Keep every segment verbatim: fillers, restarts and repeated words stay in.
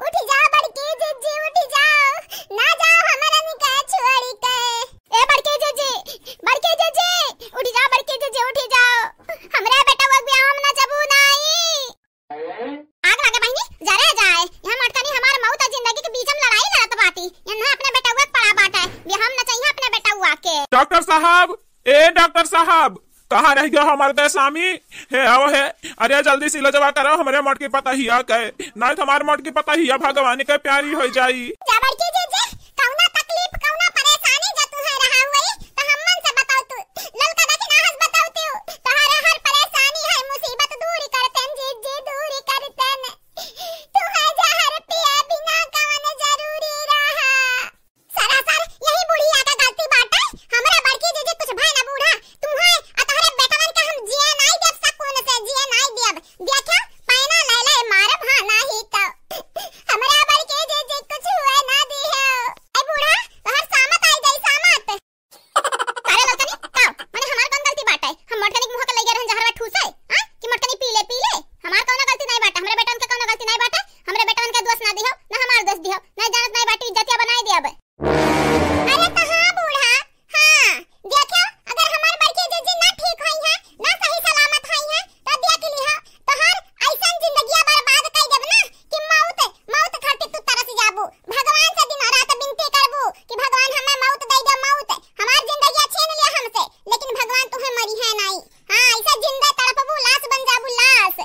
उठ जाओ बड़की जीजी, उठ जाओ, ना जाओ हमरन के छोड़ी के। ए बड़की जीजी, बड़की जीजी, उठ जाओ बड़की जीजी, उठ जाओ। हमरा बेटवा के बियाह में ना जबू नाई। आग लागे बहिनी, जरे जाए। यहाँ मोटकनी हमार मौत और जिंदगी के बीच में लड़ाई लड़त बाटी। यहाँ अपने बेटवा के पड़ा बाटे, बियाह में ना चाहिए अपने बेटवा के। डॉक्टर साहब, ए डॉक्टर साहब, कहाँ रह गया हमार देसामी? हे आओ हे, अरे जल्दी से इलाजवा कराओ हमरे मोटकी पतहिया के, नहीं तो हमार मोटकी पतहिया भगवान के प्यारी हो जाई। जा बड़की जीजी, कौना तकलीफ, कौना परेशानी जो तुहे रहा हुई, तो हमन से बताओ तू। ललका देखी ना हंस बताओ तू, तोहरे हर परेशानी है मुसीबत दूर करतेन जीजी, दूर करतेन। तुहे जहर पिए बिना कौन जरूरी रहा। सरासर यही बुढ़िया का गलती बाटे। हमरा बड़की जीजी कुछ भय ना बूढ़ा। तुहे आ तोहरे बेटवन के हम जिए नाई देब, सकून से जिए नाई देब। देखो, पैना ले ले मारब, हाँ नाही तो। हमरा बड़की जीजी कुछ हुए ना दी है। ए बूढ़ा, तोहर सामत आई जाई, सामत। अरे ललकनी, का? माने हमार कौन गलती बाटे? हम मोटकनी के मुंह के लइगे रहन जहरवा ठूसे, हाँ? कि मोटकनी पी ले, पी ले। हमार कौनो गलती नहीं बाटे, हमरे बेटवन के कौनो गलती नहीं बाटे। हमरे बेटवन के दोष ना दिहो, ना हमार दोष दिहो, ना जानत नहीं बाटे, इज्जतिया बनाए दिया अब। अरे तो हाँ बूढ़ा, हाँ, देखियो, अगर हमार बड़की जीजी ना ठीक होई है, ना सही सलामत होई है, तो देख लिहो, तोहार ऐसन जिंदगिया बर्बाद कई देब ना कि मौत, मौत खातिर तू तरस जाबू। भगवान से दिन रात विनती करबू कि भगवान हमें मौत दे दे, मौत। हमार जिंदगिया छीन लिया हमसे, लेकिन भगवान तुहे मरी है नाई। हाँ, ऐसे जिंदा तड़पबू, लाश बन जाबू, लाश।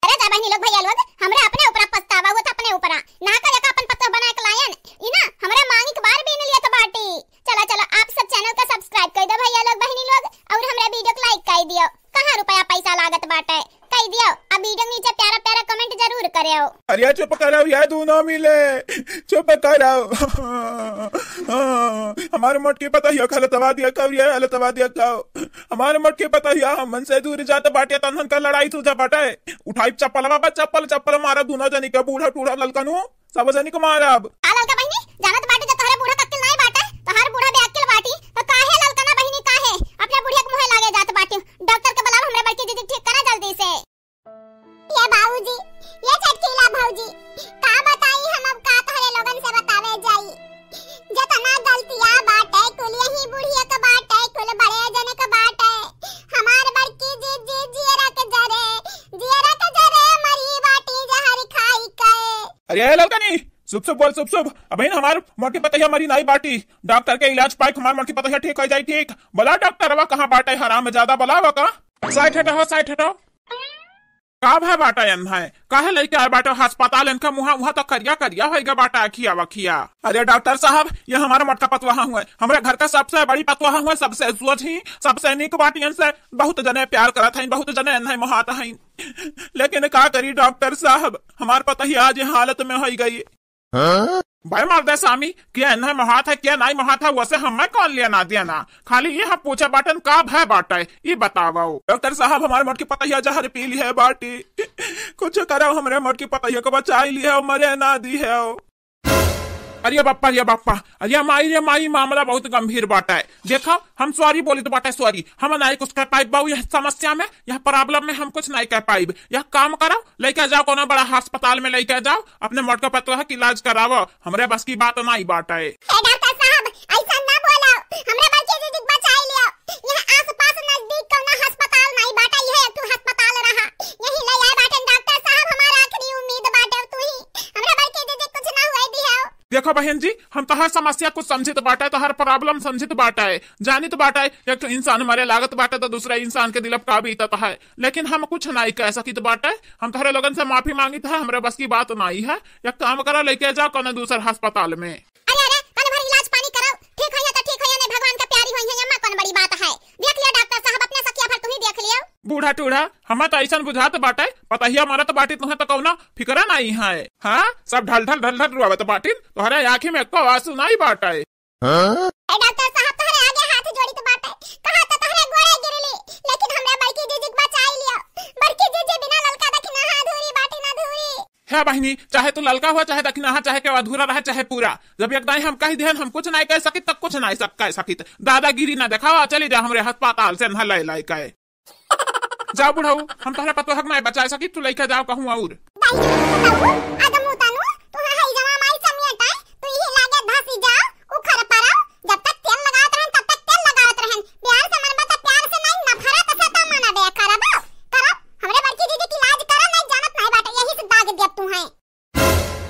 अरे जा बहिनी लोग, भैया लोग, हमरा अपने ऊपर पछतावा हुआ था, अपने ऊपर। ना का लेका अपन पतोह बना के लायन, ई ना हमरा मांगी के बार बीन लियत बाटी। चला, चला, आप सब channel का subscribe कर दो भैया लोग, बहिनी लोग, और हमरा video को like कर दियो। कहाँ रुपया पैसा लागत बाटे, कर दियो। अब video के नीचे प्यारा प्यारा comment जरूर करेओ। अरे चुप करो, ये दोनों मिले, चुप करो। हमारे मोटकी पतहिया का हालतवा दिया कहो, ये हालतवा दिया कहो। हमारे मोटकी पतहिया हमन से दूर जात बाटे, तनहन का लड़ाई सूझा बाटे। उठाई चप्पलवा बा, चप्पल, चप्पल मारा दोनों जनी के, बूढ़ा टूढ़ा ललकनू। सब जनी के मारब। का ललका बहिनी, जानत बाटी त तोहरे बूढ़ा के अक्किल नाई बाटे, तोहार बूढ़ा बेअक्किल बाटी, त काहे ललकना बहिनी काहे अपने बुढ़िया के मुँहे लागे जात बाटी? डॉक्टर के बुलाओ, हमरे बड़की दीदी ठीक करा जल्दी से। ये बाबूजी, ये चटकीला भौजी, का बताई हम अब का तोहरे लोगन से बतावे जाई? जतना गलतिया बाटे कुल यही बुढ़िया के बाटे, कुल बड़े जने के बाटे। हमार बड़की जीजी जियरा के जरे, जियरा के जरे मरी बाटी जहर खाई के। अरे ए ललकनी, शुभ शुभ बोल, शुभ शुभ। अबहिन हमार मोटकी पतहिया मरी नाई बाटी। डॉक्टर के इलाज पाइक हमार मोटकी पतहिया ठीक हो जाई ठीक। बोला डॉक्टरवा कहाँ बाटे, हरामजादा बोलावा का? साइड हटाओ, साइड हटाओ। का भय बाटा एन्है? काहे लइके आए बाटा अस्पताल? एनका मुँहा, मुँहा तो करिया, करिया होइगा बाटा, अखिया, वखिया। अरे डॉक्टर साहब, ये हमारा मोटका पतवाहा हुआ है, हमरे घर का सबसे बड़ी पतवाहा हुआ है, सबसे सोझी, सबसे नीक बाटी। एनसे बहुत जने प्यार करत हैं, बहुत जने एन्है मोहात हैं, लेकिन का करी डॉक्टर साहब, हमार पतहिया आज ये हालत में होई गई। हाँ? भाई मर्दे स्वामी, क्या एन्है मोहात है, क्या नाई मोहात है, वसे हमें कौन लेना देना? खाली ये हम पूछे बाटन का भय बाटे, ई बतावो। डॉक्टर साहब, हमारे मोटकी पतहिया जहर पी लिहे बाटी। कुछ करो, हमरे मोटकी पतहिया को बचाई लिहे, मरे ना दिहे। अरे बप्पा, अरे बप्पा, अरे माई, रे माई, मामला बहुत गंभीर बाटे। देखो, हम sorry बोलित बाटे, sorry। हम नाई कुछ कर पाइब बाऊ यह समस्या में, यह problem में हम कुछ नाई कर पाइब। यह काम करो, लइके जाओ कोनो बड़ा अस्पताल में लइके जाओ, अपने मोटका पतोह के इलाज करावो। हमरे बस की बात नाई बाटे। ए डॉक्टर साहब, ऐसा ना बोलो, हमरे बड़की दीदी के बचाई लियो। यह आसपास नजदीक कोनो अस्पताल नाई बाटे, यह एक ठो अस्पताल रहा, यही ले आए बाटे डॉक्टर साहब, हमार आखिरी उम्मीद बाटे तू ही, हमरे बड़की दीदी कुछ ना हुए दिहो। देखो बहन जी, हम तोहार समस्या कुछ समझित बाटे, तोहार problem समझित बाटे, जानित बाटे, एक ठो इंसान मरे लागत बाटे तो दूसरा इंसान के दिल पे का बीतत है, लेकिन हम कुछ नाई कह सकित बाटे। हम तोहरे लोगन से माफी मांगित है, हमरे बस की बात नाई है। एक काम करो, लइके जाओ कोनो दूसर अस्पताल में। अरे, अरे, कौन भर इलाज पानी कराओ, ठीक होइहैं तो ठीक होइहैं, नहीं भगवान का प्यारी होइहैं, एमा कौन बड़ी बात है। देख लियो डॉक्टर साहब, अपने सखिया भर तुहीं देख लियो। बूढ़ा टूढ़ा, हमें तो ऐसन बुझात बाटे, पतहिया मरत बाटी तुहें तो कौनो फिक्रा नाई है। हाँ, सब ढल ढल ढल ढल रोवत बाटिन, तोहरे आँखी में एको आंसू नाई बाटे। हाँ? ए डॉक्टर साहब, तोहरे आगे हाथ जोड़ित बाटे, कहा तो तोहरे गोड़े गिरली, लेकिन हमरा बड़की जीजी के बचाई लियो। बड़की जीजी बिना ललका दखिनहा अधूरी बाटी ना अधूरी। हे बहिनी, चाहे तू ललका हुआ, चाहे दखिनहा, चाहे के अधूरा रहे, चाहे पूरा, जब एक दाई हम कह दिहन हम कुछ नाई कह सकित, तब कुछ नाई सब कह सकित। दादागिरी ना देखावा, चली जा हमरे अस्पताल से एन्है लै लै के। जा बुढ़ऊ, हम तोहरे पतोह के नाई बचाए सकित, तू लइके जाओ कहूँ और। आई जमा बताऊ, आदम उतानू, तू है, है जमा माई समियत आई, तू यही लागे धसी जाओ, उखर पड़ाओ, जब तक तेल लगावत रहन, तब तक तेल लगावत रहन। प्यार से मनबा त प्यार से नहीं, नफरत से त मनबे करबो, करब। हमरे बड़की दीदी की लाज करा, नहीं जानत नहीं बाटे, यही से दाग देब तू है।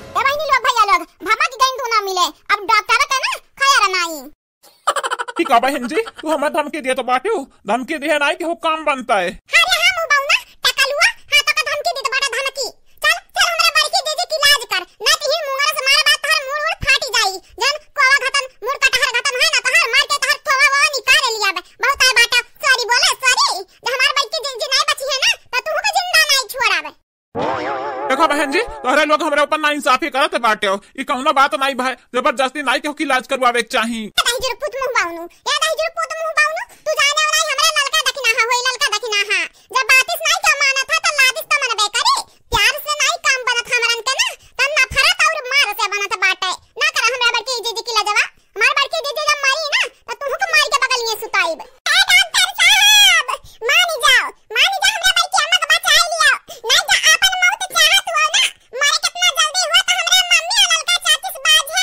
ए बहिनी लोग, भैया लोग, भमक गइन तू ना मिले। अब डॉक्टर के ना खैर नाई। ठीक है बहन जी, तू हमें धमकी देत बाटू, धमकी दिहे नाई केहू काम बनता है। अरे हाँ, मुँह बाऊ ना, टकलुआ, हाँ तो का धमकी देत बाटा, धमकी। चल, चल हमरे बड़की दीदी की लाज कर, ना तो ही मुंगरा से मार बात तोहर मुड़ उड़ फाटी जाई। जन कोवा घतन, मुड़ कटहर घतन है ना, तोहर मार के तोहर कोवा वो निकाल लिया बे। बहुत आए बाटा, सॉरी बोले, सॉरी। जब हमार बड़की दीदी नहीं बची है ना, तो तू को जिंदा नहीं छोड़ाबे। देखो बहन जी, तोहरे लोग हमरे ऊपर नाइंसाफी करत बाटे हो। ई कौनो बात नाई भाई, जबरदस्ती नाई केहू की इलाज करवावे के चाही। या दहिजर पूत मुँह बाउनू, या दहिजर पूत मुँह बाउनू, तू जाने वाला ही हमरे ललका दखिना हा, होई ललका दखिना हा। जब बातिस नाई के मानत हा, त लादिस त मनबे करे। प्यार से नाई काम बनत हमरन के ना, त नफरत और मार से बनत बाटे। ना करा हमरा बड़की दीदी की लजवा। हमार बड़की दीदी जब मरी ना, तो तुहू को मार के बगल में सुताइब। ए डॉक्टर साहब, मानी जाओ, मानी जाओ, हमरा बड़की अम्मा के बचाई लियो। नहीं तो आपन मौत चाहत हो ना, मरे कितना जल्दी हो तो हमरा मम्मी और ललका चाची से बाझो।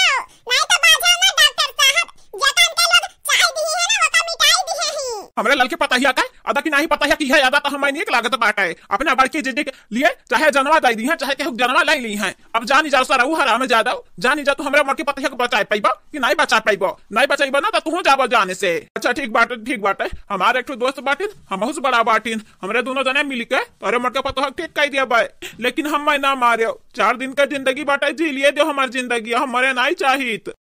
नहीं तो बाझो ना डॉक्टर साहब, जतन के लोग चाय दी है ना, ओका मिटाई दी है ही। हमरे ललके पता ही आता है, अदा की नहीं पता है कि है, अदा तो हमें नीक लागत बाटे। अपने बड़की दीदी के लिए चाहे जनवा दे दी है, चाहे केहू जनवा ले ली है। अब जानी जाओ सरऊ हराम ज्यादा, जानी जा तू हमरा मोटकी पतहिया के बचाए पइबा कि नाई बचा पइबो? नाई बचइबो ना त तू जाबो जाने से। अच्छा ठीक बाटे, ठीक बाटे। हमार एक ठो दोस्त बाटिन, हमहू से बड़ा बाटिन, हमरे दोनों जने मिल के तोरे मोटका पतोह के ठीक कई दिया बाय, लेकिन हम मैं ना मारे। चार दिन का जिंदगी बाटे, जी लिए दो हमार जिंदगी, हम मरे नाई चाहित।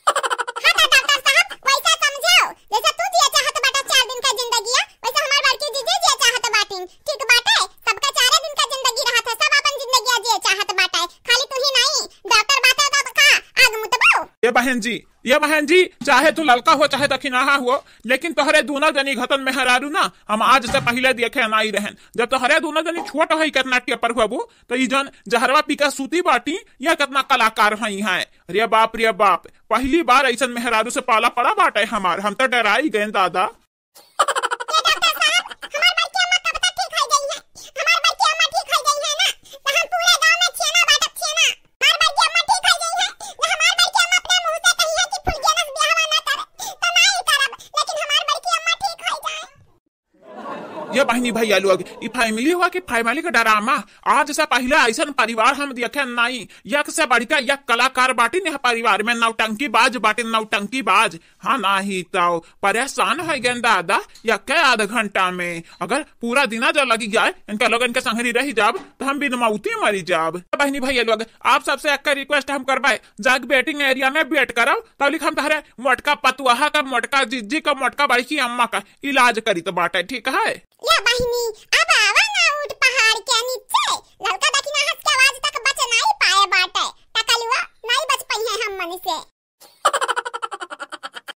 हाँ तो डॉक्टर साहब, वैसा समझो, जैसे तू जिया चाहत बाटा चार दिन का जिंदगी, वैसे हमार बड़की जीजी जिया चाहत बाटिन। ठीक बाटे, सबका चारे दिन का जिंदगी रहत है, सब अपन जिंदगी जिया चाहत बाटे, खाली तू ही नहीं। डॉक्टर बाटे तो का आग मुतबो? ये बहन जी, ये बहन जी, चाहे तू ललका हो चाहे दखिनाहा हो, लेकिन तोहरे दोनों जनी घतन मेहरारू ना हम आज से पहिले देखे नाई रहन। जब तोहरे दोनों जनी छोट होई कितना टेपर हुआ, तो ई जन जहरवा पी के सूती बाटी, या कितना कलाकार हई हैं। अरे बाप रे बाप, पहली बार ऐसन मेहरारू से पाला पड़ा बाटे हमार, हम तो डराई गए दादा। ए डॉक्टर साहब, हमार बड़की अम्मा कब तक ठीक हो गई है? हमार बड़की अम्मा ठीक हो गई है ना, तो हम पूरे गांव में छेना बांटब, छेना। हमार बड़की अम्मा ठीक हो गई है, तो हमार बड़की अम्मा अपने मुंह से कही है कि फुलगेना से ब्याहवा ना करे, तो ना ही करब, लेकिन हमार बड़की अम्मा ठीक हो जाए। ये बहिनी भैया लोग, ई family हुआ कि family का drama। आज से पहले ऐसन परिवार हम देखे नाई। एक से बढ़ के एक कलाकार बाटिन यह परिवार में, नौटंकीबाज बाटिन, नौटंकीबाज। हाँ, नाही तो परेशान हो गए दादा, यक्के आध घंटा में। अगर पूरा दिना जो लगी जाए, इनका लोग इनके संगरी रही जाब, तो हम बिन मौती मरी जाब। बहिनी भैया लोग, आप सबसे एक request हम करबाए, जाग waiting area में wait करब, तब लिख हम तहरे मोटका पतुआहा का, मोटका जिज्जी का, मोटका बड़की अम्मा का इलाज करी तो बाटे, ठीक है? या बहिनी, अब आवा ना उठ पहाड़ के नीचे, ललका दखिना